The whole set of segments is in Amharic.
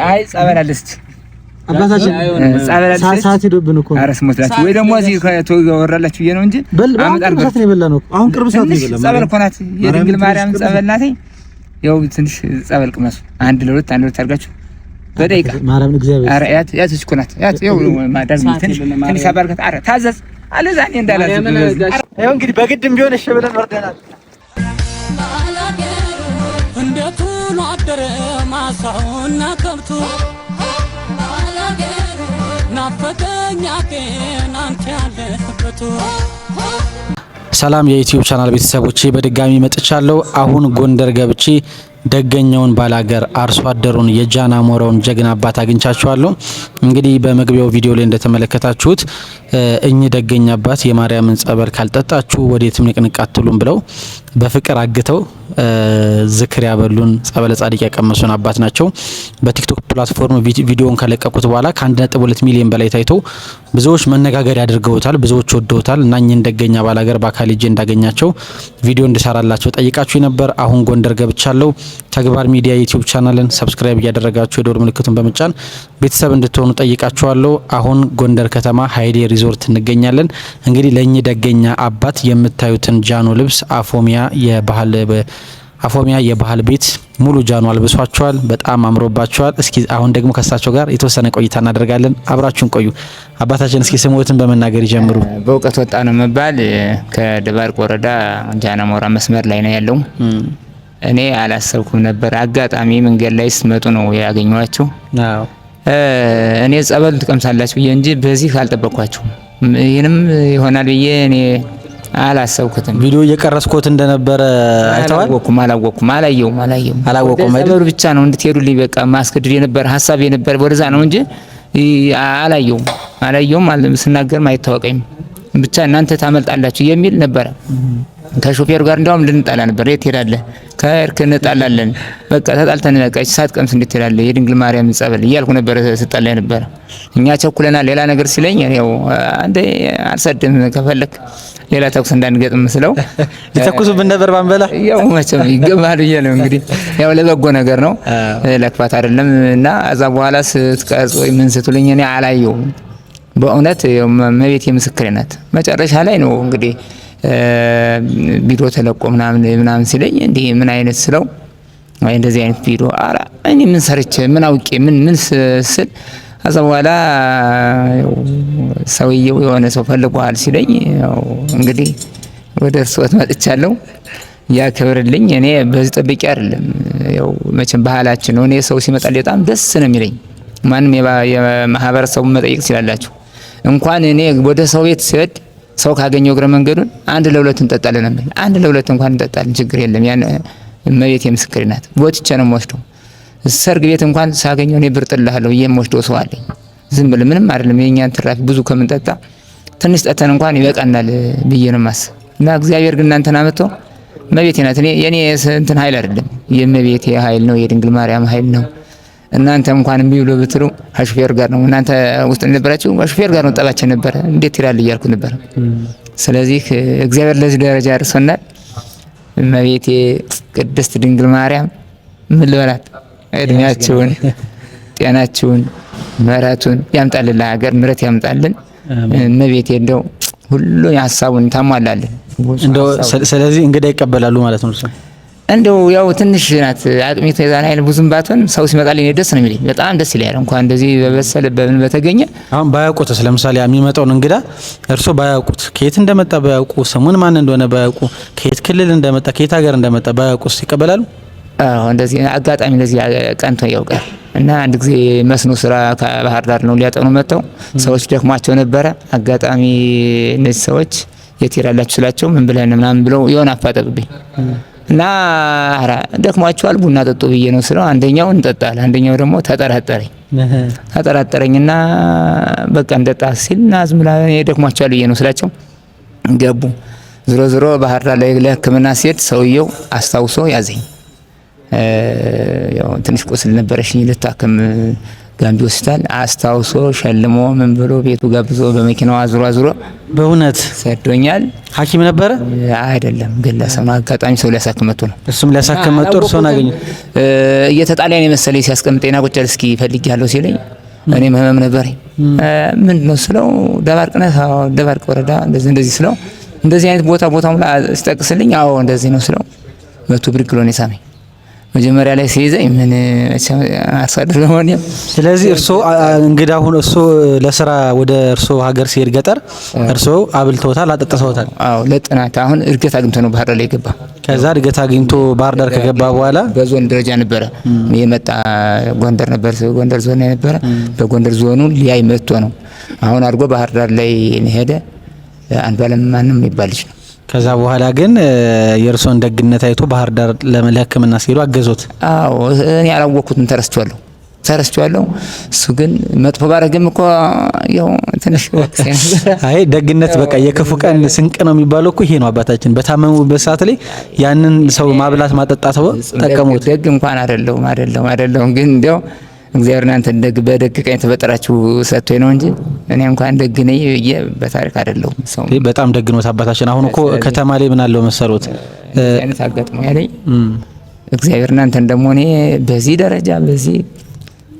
አይ ጸበል አለ እስኪ አባታችን ሰዓት ሄዶብን እኮ ኧረ ስሞትላችሁ ወይ ደግሞ እዚህ ወራላችሁ ብዬ ነው እንጂ አሁን ቅርብ ሰዓት ነው የበላነው። አሁን ቅርብ ሰዓት ነው የበላነው። ጸበል እኮ ናት የድንግል ማርያም ጸበል ናት። ያው ትንሽ ጸበል ቅመሱ። አንድ ለሁለት አንድ ለሁለት አድርጋችሁ በደቂቃ ማርያምን እግዚአብሔር ኧረ ያት ያት እኮ ናት ያት ያው ማዳም ትንሽ ትንሽ አባርከት ኧረ ታዘዝ አለዛ እኔ እንዳላዝዝ ይኸው እንግዲህ በግድም ቢሆን እሺ ብለን ወርደናል። እንዴት ውሎ አደረ ማሳውና ከብቱ ናፈቀኝ አጤን አንተ ያለህበቱ። ሰላም የዩቲዩብ ቻናል ቤተሰቦቼ በድጋሚ መጥቻለሁ። አሁን ጎንደር ገብቼ ደገኛውን ባላገር አርሶ አደሩን የጃና ሞራውን ጀግና አባት አግኝቻቸዋለሁ። እንግዲህ በመግቢያው ቪዲዮ ላይ እንደተመለከታችሁት እኚህ ደገኛ አባት የማርያምን ጸበል ካልጠጣችሁ ወዴትም ንቅንቅ አትሉም ብለው በፍቅር አግተው ዝክር ያበሉን ጸበለ ጻድቅ ያቀመሱን አባት ናቸው። በቲክቶክ platform ቪዲዮውን ከለቀቁት በኋላ ከ1.2 ሚሊዮን በላይ ታይቶ ብዙዎች መነጋገሪያ አድርገውታል። ብዙዎች ወደውታል እና እኚህን ደገኛ ባላገር በአካል ሄጄ እንዳገኛቸው ቪዲዮ እንድሰራላቸው ጠይቃችሁ ነበር። አሁን ጎንደር ገብቻለሁ። ተግባር ሚዲያ ዩቲዩብ channel ን subscribe እያደረጋችሁ የደወል ምልክቱን በመጫን ቤተሰብ እንድትሆኑ ጠይቃችኋለሁ። አሁን ጎንደር ከተማ ሀይሌ ሪዞርት እንገኛለን። እንግዲህ ለእኚህ ደገኛ አባት የምታዩትን ጃኖ ልብስ አፎሚያ የባህል ቤት ሙሉ ጃኖ አልብሷቸዋል። በጣም አምሮባቸዋል። እስኪ አሁን ደግሞ ከሳቸው ጋር የተወሰነ ቆይታ እናደርጋለን። አብራችሁን ቆዩ። አባታችን እስኪ ስምዎትን በመናገር ይጀምሩ። በእውቀት ወጣ ነው መባል ከደባርቅ ወረዳ ጃና ሞራ መስመር ላይ ነው ያለው። እኔ አላሰብኩም ነበር። አጋጣሚ መንገድ ላይ ስትመጡ ነው ያገኘኋቸው። እኔ ጸበሉን ትቀምሳላችሁ ብዬ እንጂ በዚህ አልጠበቅኳችሁም። ይህንም ይሆናል ብዬ እኔ አላሰብኩትም። ቪዲዮ እየቀረስኮት እንደነበረ አይተዋል። አላወኩም አላወኩም አላየሁም አላየሁም አላወኩም። ጸበሉ ብቻ ነው እንድትሄዱልኝ በቃ ማስገድድ የነበረ ሀሳብ የነበረ ወደዛ ነው እንጂ አላየሁም አላየሁም ስናገርም አይታወቀኝም። ብቻ እናንተ ታመልጣላችሁ የሚል ነበረ። ከሾፌሩ ጋር እንዲያውም ልንጣላ ነበር። የት ትሄዳለህ? ከእርክ እንጣላለን። በቃ ተጣልተን በቃ ሳትቀምስ እንዴት ትሄዳለህ? የድንግል ማርያም ጸበል እያልኩ ነበር ስጣላ ነበር። እኛ ቸኩለናል። ሌላ ነገር ሲለኝ ያው አንተ አልሰድም ከፈለክ ሌላ ተኩስ እንዳንገጥም ስለው ሊተኩሱብን ነበር ባንበላ። ያው መቼም ይገባል ብዬ ነው እንግዲህ ያው ለበጎ ነገር ነው ለክፋት አይደለም። እና እዛ በኋላ ስትቀርጽ ወይ ምን ስትሉኝ እኔ አላየሁም። በእውነት እመቤቴ ምስክሬ ናት። መጨረሻ ላይ ነው እንግዲህ ቪዲዮ ተለቆ ምናምን ምናምን ሲለኝ እንዲህ ምን አይነት ስለው አይ እንደዚህ አይነት ቪዲዮ አራ እኔ ምን ሰርቼ ምን አውቄ ምን ምን ስል ከዛ በኋላ ሰውየው የሆነ ሰው ፈልጓል ሲለኝ ያው እንግዲህ ወደ እርስዎት መጥቻለሁ። ያክብርልኝ። እኔ በዚህ ጠብቄ አይደለም፣ ያው መቼም ባህላችን ነው። እኔ ሰው ሲመጣልኝ በጣም ደስ ነው የሚለኝ። ማንም የማህበረሰቡን መጠየቅ ትችላላችሁ። እንኳን እኔ ወደ ሰው ቤት ስሄድ ሰው ካገኘው እግረ መንገዱን አንድ ለሁለት እንጠጣለን ነበር። አንድ ለሁለት እንኳን እንጠጣለን፣ ችግር የለም። ያን እመቤቴ ምስክሬ ናት። ወጥቼ ነው የምወስደው። ሰርግ ቤት እንኳን ሳገኘው እኔ ብር ጥልሃለሁ የምወስደው ሰው አለኝ። ዝም ብለህ ምንም አይደለም። የእኛን ትራፊ ብዙ ከምንጠጣ ትንሽ ጠተን እንኳን ይበቃናል ብዬ ነው የማስብ። እና እግዚአብሔር ግን እናንተን አመጥቶ እመቤቴ ናት። እኔ የኔ እንትን ኃይል አይደለም፣ የእመቤቴ ኃይል ነው፣ የድንግል ማርያም ኃይል ነው። እናንተ እንኳን እምቢ ብሎ ብትሉ ከሹፌር ጋር ነው እናንተ ውስጥ ነበራችሁ፣ ከሹፌር ጋር ነው ጠባችን ነበረ። እንዴት ይላል እያልኩ ነበር። ስለዚህ እግዚአብሔር ለዚህ ደረጃ ያደርሰናል። እመቤቴ ቅድስት ድንግል ማርያም ምን ልበላት፣ እድሜያችሁን፣ ጤናችሁን፣ ምሕረቱን ያምጣልን፣ ለሀገር ምሕረት ያምጣልን። እመቤቴ እንደው ሁሉ ሀሳቡን ታሟላለን። እንደው ስለዚህ እንግዳ ይቀበላሉ ማለት ነው። እንደው ያው ትንሽ ናት አቅሚቱ የዛን ኃይል ብዙም ባትሆን ሰው ሲመጣልኝ ደስ ነው የሚለኝ። በጣም ደስ ይለኛል። እንኳን እንደዚህ በበሰለ በምን በተገኘ አሁን ባያውቁትስ፣ ለምሳሌ የሚመጣውን እንግዳ እርሶ ባያውቁት፣ ከየት እንደመጣ ባያውቁ፣ ስሙን ማን እንደሆነ ባያውቁ፣ ከየት ክልል እንደመጣ ከየት ሀገር እንደመጣ ባያውቁስ ይቀበላሉ? አዎ እንደዚህ አጋጣሚ እንደዚህ ቀንቶ ያውቃል። እና አንድ ጊዜ መስኖ ስራ ከባህር ዳር ነው ሊያጠኑ መጥተው ሰዎች ደክሟቸው ነበረ። አጋጣሚ እነዚህ ሰዎች የት ሄዳላችሁ ስላቸው ምን ብለን ምናምን ብለው የሆነ አፋጠጡብኝ እና ኧረ ደክሟቸዋል ቡና ጠጡ ብዬ ነው ስለው፣ አንደኛው እንጠጣል፣ አንደኛው ደግሞ ተጠራጠረኝ ተጠራጠረኝና በቃ እንጠጣ ሲል እና ዝም ብላ ደክሟቸዋል ብዬ ነው ስላቸው ገቡ። ዝሮ ዝሮ ባህር ዳር ላይ ለሕክምና ሲሄድ ሰውየው አስታውሶ ያዘኝ ያው ትንሽ ቁስል ነበረሽኝ ልታከም ጋምቢ ሆስፒታል አስታውሶ ሸልሞ ምን ብሎ ቤቱ ጋብዞ በመኪናው አዝሮ አዝሮ በእውነት ሰዶኛል። ሐኪም ነበረ አይደለም፣ ግለሰብ ነው። አጋጣሚ ሰው ሊያሳክም መጥቶ ነው። እሱም ሊያሳክም መጥቶ እርሶን አገኘ። እየተጣላኝ የመሰለኝ ሲያስቀምጠኝ ና ቁጭ በል እስኪ ፈልጌያለሁ ሲለኝ እኔም ህመም ነበረኝ። ምንድን ነው ስለው ደባርቅ ነህ? አዎ ደባርቅ ወረዳ እንደዚህ እንደዚህ ስለው እንደዚህ አይነት ቦታ ቦታው ላይ ሲጠቅስልኝ አዎ እንደዚህ ነው ስለው መቶ ብድግ ብሎ ነው የሳመኝ። መጀመሪያ ላይ ሲይዘኝ ምን አርሶ አደር ለመሆን። ስለዚህ እርሶ እንግዳ ሁን እርሶ ለስራ ወደ እርሶ ሀገር ሲሄድ ገጠር እርሶ አብልተውታል፣ አጠጥተውታል። አዎ ለጥናት አሁን እድገት አግኝቶ ነው ባህር ዳር ላይ የገባ። ከዛ እድገት አግኝቶ ባህር ዳር ከገባ በኋላ በዞን ደረጃ ነበረ የመጣ፣ ጎንደር ነበር፣ ጎንደር ዞን ነበረ። በጎንደር ዞኑ ሊያይ መጥቶ ነው አሁን አድርጎ ባህር ዳር ላይ ሄደ። አንዱዓለም ማንም የሚባል ልጅ ነው። ከዛ በኋላ ግን የእርሶን ደግነት አይቶ ባህር ዳር ለሕክምና ሲሄዱ አገዞት። አዎ እኔ አላወቅኩትም፣ ተረስቼዋለሁ ተረስቼዋለሁ። እሱ ግን መጥፎ ባረግም እኮ ያው ትንሽ አይ ደግነት በቃ የክፉ ቀን ስንቅ ነው የሚባለው እኮ ይሄ ነው። አባታችን በታመሙበት ሰዓት ላይ ያንን ሰው ማብላት ማጠጣት ጠቀሙት። ደግ እንኳን አይደለሁም አይደለሁም አይደለሁም፣ ግን እንዲያው እግዚአብሔር እናንተ ደግ በደግ ቀኝ ተፈጠራችሁ ሰጥቶኝ ነው እንጂ እኔ እንኳን ደግ ነኝ ብዬ በታሪክ አይደለሁም። ሰው በጣም ደግ ነው አባታችን። አሁን እኮ ከተማ ላይ ምን አለው መሰሎት አይነት አጋጥሞ ያለኝ እግዚአብሔር እናንተን ደግሞ እኔ በዚህ ደረጃ በዚህ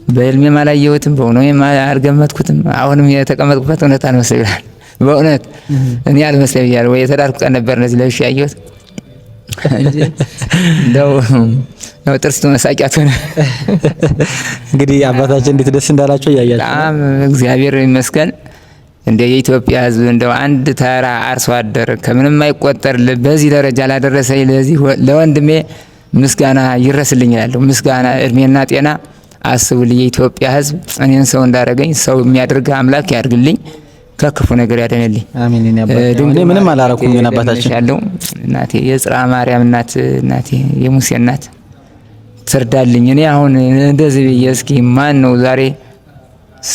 በህልሜም አላየሁትም፣ በእውነቴም አልገመትኩትም። አሁንም የተቀመጥኩበት እውነት አልመስል ይላል። በእውነት እኔ አልመስል ብያለሁ። ወይ የተዳርኩ ቀን ነበር እነዚህ ለብሼ ያየሁት እንጂ እንደው ያው ጥርስ መሳቂያ ትሆነ። እንግዲህ አባታችን እንዴት ደስ እንዳላቸው እያያችሁ በጣም እግዚአብሔር ይመስገን። እንደ የኢትዮጵያ ሕዝብ እንደው አንድ ተራ አርሶ አደር ከምንም አይቆጠር በዚህ ደረጃ ላደረሰኝ ለዚህ ለወንድሜ ምስጋና ይድረስልኝ እላለሁ። ምስጋና እድሜና ጤና አስቡልኝ። የኢትዮጵያ ሕዝብ እኔን ሰው እንዳደረገኝ ሰው የሚያደርግ አምላክ ያድርግልኝ፣ ከክፉ ነገር ያደነልኝ። አሜን። እኔ አባት እኔ ምንም አላረኩም፣ ግን አባታችን ያለው እናቴ የጽርሐ ማርያም እናት እናቴ የሙሴ እናት ትርዳልኝ። እኔ አሁን እንደዚህ ብዬ እስኪ ማን ነው ዛሬ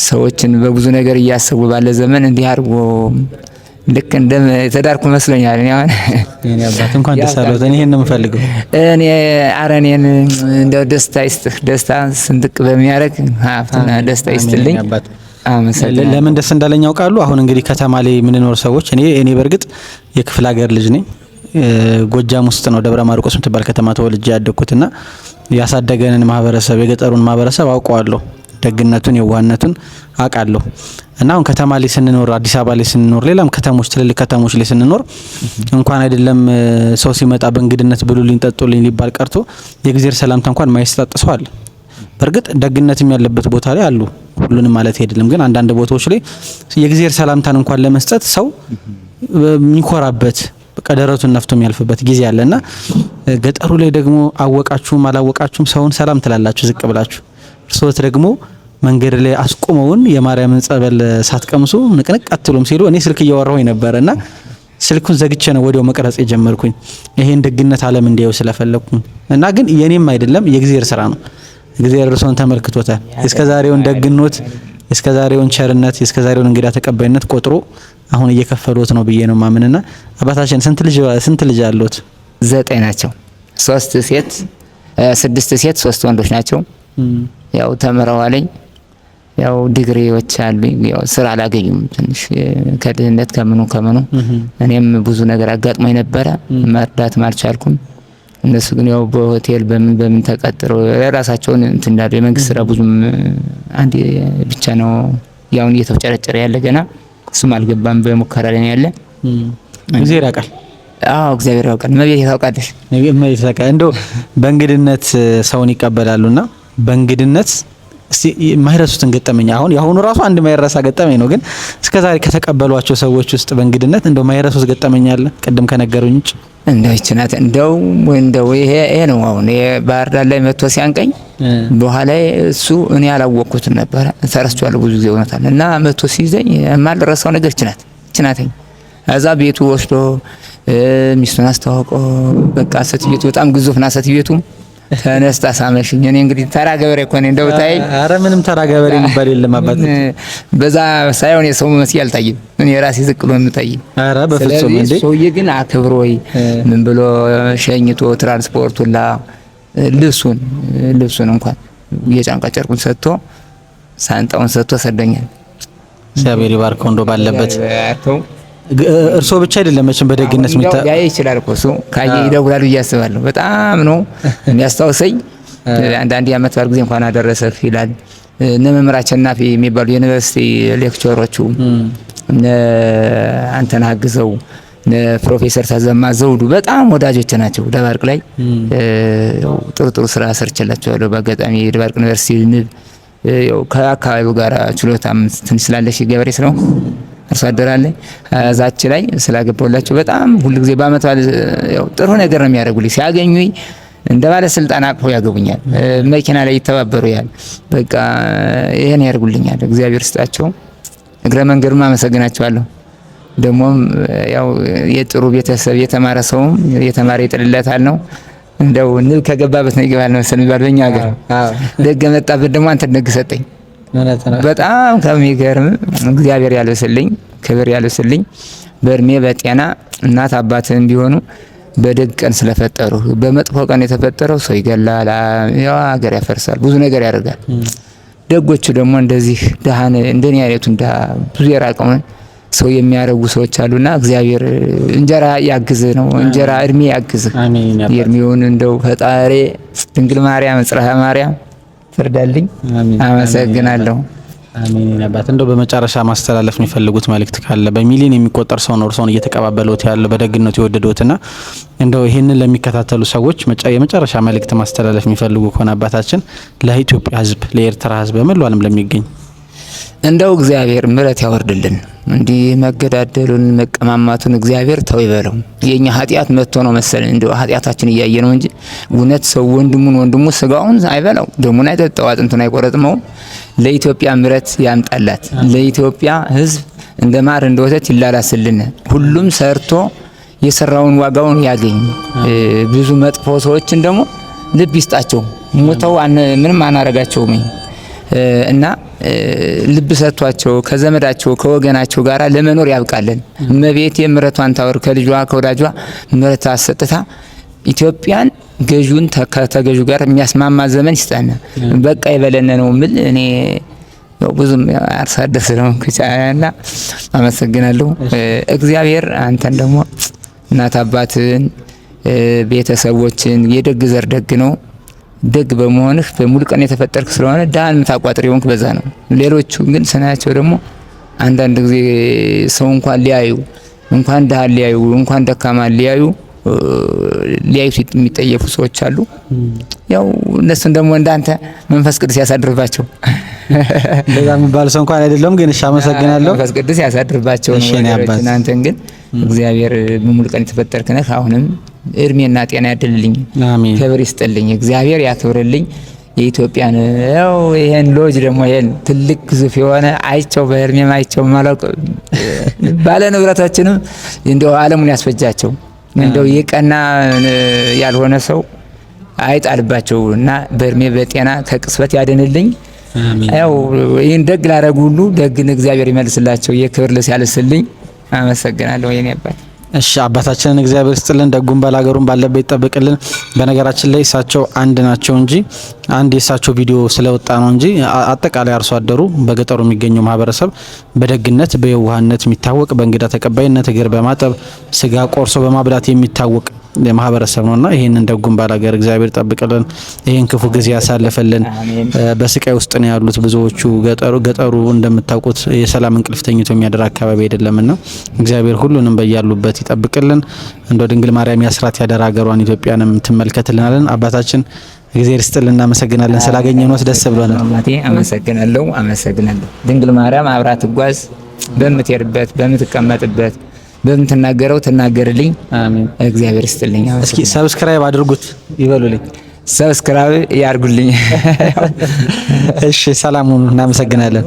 ሰዎችን በብዙ ነገር እያሰቡ ባለ ዘመን እንዲህ አድርጎ ልክ እንደ የተዳርኩ መስሎኛል። እኔ አሁን የኔ አባት እንኳን ደስ አለዎት። እኔ ይሄን ነው የምፈልገው። እኔ ኧረ እኔን እንደው ደስታ ይስጥህ፣ ደስታ ስንጥቅ በሚያደርግ ሀብትና ደስታ ይስጥልኝ። አመሰግናለሁ። ለምን ደስ እንዳለኝ ያውቃሉ? አሁን እንግዲህ ከተማ ላይ የምንኖር ሰዎች እኔ በእርግጥ የክፍለ ሀገር ልጅ ነኝ። ጎጃም ውስጥ ነው ደብረ ማርቆስ የምትባል ከተማ ተወልጄ ያደግኩትና ያሳደገንን ማህበረሰብ የገጠሩን ማህበረሰብ አውቀዋለሁ። ደግነቱን የዋህነቱን አውቃለሁ። እና አሁን ከተማ ላይ ስንኖር፣ አዲስ አበባ ላይ ስንኖር፣ ሌላም ከተሞች ትልልቅ ከተሞች ላይ ስንኖር እንኳን አይደለም ሰው ሲመጣ በእንግድነት ብሉልኝ ጠጡልኝ ሊባል ቀርቶ የእግዜር ሰላምታ እንኳን ማይሰጣጥ ሰው አለ። በእርግጥ ደግነትም ያለበት ቦታ ላይ አሉ፣ ሁሉንም ማለት አይደለም። ግን አንዳንድ ቦታዎች ላይ የእግዜር ሰላምታን እንኳን ለመስጠት ሰው የሚኮራበት በቃ ደረቱን ነፍቶ የሚያልፍበት ጊዜ አለና ገጠሩ ላይ ደግሞ አወቃችሁም አላወቃችሁም ሰውን ሰላም ትላላችሁ ዝቅ ብላችሁ። እርስዎት ደግሞ መንገድ ላይ አስቆመውን የማርያምን ጸበል ሳትቀምሱ ንቅንቅ አትሉም ሲሉ እኔ ስልክ እያወራሁኝ ነበርና ስልኩን ዘግቼ ነው ወዲያው መቅረጽ የጀመርኩኝ። ይሄን ደግነት ዓለም እንዲያው ስለፈለኩኝ እና ግን የኔም አይደለም የእግዚአብሔር ስራ ነው። እግዚአብሔር እርስዎን ተመልክቶታል። እስከዛሬውን ደግኖት፣ እስከዛሬውን ቸርነት፣ እስከዛሬውን እንግዳ ተቀባይነት ቆጥሮ አሁን እየከፈሉት ነው ብዬ ነው ማምንና አባታችን ስንት ልጅ አሉት? 9 ናቸው። 3 ሴት 6 ሴት 3 ወንዶች ናቸው። ያው ተምረዋለኝ። ያው ዲግሪዎች አሉኝ። ያው ስራ አላገኙም። ትንሽ ከድህነት ከምኑ ከምኑ እኔም ብዙ ነገር አጋጥሞኝ ነበረ። መርዳትም አልቻልኩም። እነሱ ግን ያው በሆቴል በምን በምን ተቀጥረው ራሳቸውን እንትን እንዳሉ የመንግስት ስራ ብዙም አንድ ብቻ ነው ያውን እየተፍጨረጨረ ያለ ገና እሱም አልገባም፣ በሙከራ ላይ ነው ያለ። እግዚአብሔር ያውቃል። አዎ እግዚአብሔር ያውቃል። እመቤቴ ታውቃለች። እመቤቴ ታውቃለች። እንደው በእንግድነት ሰውን ይቀበላሉና በእንግድነት እስቲ የማይረሱትን ገጠመኝ አሁን የአሁኑ ራሱ አንድ ማይረሳ ገጠመኝ ነው፣ ግን እስከዛሬ ከተቀበሏቸው ሰዎች ውስጥ በእንግድነት እንደው ማይረሱት ገጠመኝ አለ? ቅድም ከነገሩኝ ውጭ። እንደው ይህች ናት። እንደው እንደው ይሄ ነው አሁን ይሄ ባህር ዳር ላይ መጥቶ ሲያንቀኝ በኋላ እሱ እኔ አላወቅኩትም ነበረ፣ ተረስቼዋለሁ ብዙ ጊዜ ሆኖታል። እና መጥቶ ሲይዘኝ የማልረሳው ነገር ይህች ናት ይህች ናትኝ። እዛ ቤቱ ወስዶ ሚስቱን አስተዋውቆ በቃ ሴት በጣም ግዙፍ ናት ሴት ተነስታ ሳመሽኝ። እኔ እንግዲህ ተራ ገበሬ እኮ ነኝ እንደው ታይ። አረ ምንም ተራ ገበሬ የሚባል የለም አባት። በዛ ሳይሆን የሰው መስዬ አልታይም። እኔ ራሴ ዝቅ ብሎ የምታይ። አረ በፍጹም እንዴ። ሰውዬ ግን አክብሮይ ምን ብሎ ሸኝቶ ትራንስፖርቱላ ልብሱን ልብሱን እንኳን የጫንቃ ጨርቁን ሰጥቶ ሳንጣውን ሰጥቶ ሰደኛል። እግዚአብሔር ይባርከው። እንደው ባለበት እርሶ ብቻ አይደለም መቼም በደግነት ያየ ይችላል እኮ እሱ ካየ ይደውላል ብዬ አስባለሁ። በጣም ነው የሚያስታውሰኝ። አንዳንድ የዓመት በዓል ጊዜ እንኳን አደረሰህ ይላል። እነ መምህር አሸናፊ የሚባሉ የዩኒቨርሲቲ lecturer ኦቹ፣ እነ አንተነህ አግዘው፣ ፕሮፌሰር ተዘማ ዘውዱ በጣም ወዳጆች ናቸው። ደባርቅ ላይ ጥሩ ጥሩ ስራ ሰርቼላቸዋለሁ። በአጋጣሚ ደባርቅ ዩኒቨርሲቲ ንብ ያው ከአካባቢው ጋር ችሎታም ትንሽ ስላለሽ ገበሬ ስለሆንኩ አርሶ አደር አለ እዛች ላይ ስላገባሁላቸው በጣም ሁሉ ጊዜ በአመት በዓል ያው ጥሩ ነገር ነው የሚያደርጉልኝ። ሲያገኙኝ እንደ ባለስልጣን አቅፈው ያገቡኛል። መኪና ላይ ይተባበሩኛል። በቃ ይሄን ያደርጉልኛል። እግዚአብሔር ስጣቸው። እግረ መንገዱም አመሰግናቸዋለሁ። ደግሞም ያው የጥሩ ቤተሰብ የተማረ ሰውም የተማረ ይጥልለታል ነው። እንደው ንብ ከገባበት ነው ይገባል ነው መሰለኝ የሚባል በእኛ ሀገር። ደግ መጣበት ደግሞ አንተ ደግ ሰጠኝ። በጣም ከሚገርም እግዚአብሔር ያልብስልኝ፣ ክብር ያልብስልኝ። በእድሜ በጤና እናት አባትህም ቢሆኑ በደግ ቀን ስለፈጠሩ፣ በመጥፎ ቀን የተፈጠረው ሰው ይገላል፣ ያው ሀገር ያፈርሳል፣ ብዙ ነገር ያደርጋል። ደጎቹ ደግሞ እንደዚህ ደሃን እንደኔ አይነቱን ደሃ ብዙ የራቀውን ሰው የሚያደርጉ ሰዎች አሉና እግዚአብሔር እንጀራ ያግዝ ነው፣ እንጀራ እድሜ ያግዝ። የእድሜውን እንደው ፈጣሪ ድንግል ማርያም ጽርሐ ማርያም ትርዳልኝ። አመሰግናለሁ። አሜን። አባት እንደው በመጨረሻ ማስተላለፍ የሚፈልጉት መልእክት ካለ፣ በሚሊዮን የሚቆጠር ሰው ነው እርስዎን እየተቀባበሉት ያለው፣ በደግነቱ የወደዱትና እንደው ይህንን ለሚከታተሉ ሰዎች የመጨረሻ መልእክት ማስተላለፍ የሚፈልጉ ከሆነ አባታችን፣ ለኢትዮጵያ ሕዝብ፣ ለኤርትራ ሕዝብ፣ በመላው ዓለም ለሚገኝ። እንደው እግዚአብሔር ምሕረት ያወርድልን። እንዲህ መገዳደሉን መቀማማቱን እግዚአብሔር ተው ይበለው። የኛ ኃጢአት መጥቶ ነው መሰለኝ እንደው ኃጢአታችን እያየ ነው እንጂ እውነት ሰው ወንድሙን ወንድሙ ስጋውን አይበላው፣ ደሙን አይጠጣው፣ አጥንቱን አይቆረጥመው። ለኢትዮጵያ ምሕረት ያምጣላት። ለኢትዮጵያ ሕዝብ እንደ ማር እንደ ወተት ይላላስልን። ሁሉም ሰርቶ የሰራውን ዋጋውን ያገኝ። ብዙ መጥፎ ሰዎችን ደግሞ ልብ ይስጣቸው። ሞተው ምንም አናረጋቸውም እና ልብ ሰጥቷቸው ከዘመዳቸው ከወገናቸው ጋር ለመኖር ያብቃልን። እመቤቴ ምሕረቷን ታወር፣ ከልጇ ከወዳጇ ምሕረት አሰጥታ ኢትዮጵያን ገዢውን ከተገዢው ጋር የሚያስማማ ዘመን ይስጠን። በቃ ይበለነ ነው የምል። እኔ ያው ብዙም አርሶ አደር ስለሆንኩ እና አመሰግናለሁ። እግዚአብሔር አንተን ደግሞ እናት አባትን ቤተሰቦችን የደግ ዘር ደግ ነው። ደግ በመሆንህ በሙሉ ቀን የተፈጠርክ ስለሆነ ድሃን የምታቋጥር የሆንክ በዛ ነው። ሌሎቹ ግን ስናያቸው ደግሞ አንዳንድ ጊዜ ሰው እንኳን ሊያዩ፣ እንኳን ድሃን ሊያዩ፣ እንኳን ደካማ ሊያዩ ሊያዩት የሚጠየፉ ሰዎች አሉ። ያው እነሱን ደግሞ እንዳንተ መንፈስ ቅዱስ ያሳድርባቸው። እንደዛ የሚባል ሰው እንኳን አይደለም፣ ግን እሺ፣ አመሰግናለሁ። መንፈስ ቅዱስ ያሳድርባቸው ነው። እሺ፣ እኔ አባት። እናንተን ግን እግዚአብሔር በሙሉ ቀን የተፈጠርክ ነህ። አሁንም እድሜና ጤና ያድልልኝ፣ አሜን። ክብር ይስጥልኝ፣ እግዚአብሔር ያክብርልኝ። የኢትዮጵያን ያው ይሄን ሎጅ ደግሞ ይሄን ትልቅ ግዙፍ የሆነ አይቸው በህልሜም አይቸው ማላውቅ ባለ ንብረታችንም እንደው ዓለሙን ያስፈጃቸው፣ እንደው የቀና ያልሆነ ሰው አይጣልባቸው እና በእድሜ በጤና ከቅጽበት ያድንልኝ። አሜን። ያው ይህን ደግ ላደረጉ ሁሉ ደግን እግዚአብሔር ይመልስላቸው፣ የክብር ልብስ ያልስልኝ። አመሰግናለሁ የኔ አባት። እሺ፣ አባታችንን እግዚአብሔር ይስጥልን፣ ደጉን ባላገሩን ባለበት ይጠብቅልን። በነገራችን ላይ እሳቸው አንድ ናቸው እንጂ አንድ የእሳቸው ቪዲዮ ስለወጣ ነው እንጂ አጠቃላይ አርሶ አደሩ በገጠሩ የሚገኘው ማህበረሰብ በደግነት በየዋህነት የሚታወቅ፣ በእንግዳ ተቀባይነት፣ እግር በማጠብ፣ ስጋ ቆርሶ በማብላት የሚታወቅ ማህበረሰብ ነውና ይህንን ደጉን ባላገር እግዚአብሔር ይጠብቅልን። ይህን ክፉ ጊዜ ያሳልፈልን። አሜን። በስቃይ ውስጥ ነው ያሉት ብዙዎቹ። ገጠሩ ገጠሩ እንደምታውቁት የሰላም እንቅልፍ ተኝቶ የሚያደር አካባቢ አይደለምና እግዚአብሔር ሁሉንም በያሉበት ይጠብቅልን። እንደው ድንግል ማርያም ያስራት ያደራ ሀገሯን ኢትዮጵያንም ትመልከትልናለን። አባታችን እግዚአብሔር ይስጥልን፣ እናመሰግናለን። ስላገኘነዎት ደስ ብሎናል። አባቴ አመሰግናለሁ፣ አመሰግናለሁ። ድንግል ማርያም አብራ ትጓዝ፣ በምትሄድበት፣ በምትቀመጥበት፣ በምትናገረው ትናገርልኝ። አሜን። እግዚአብሔር ይስጥልኝ። እስኪ subscribe አድርጉት ይበሉልኝ። Subscribe ያርጉልኝ። እሺ፣ ሰላም ሁኑ። እናመሰግናለን።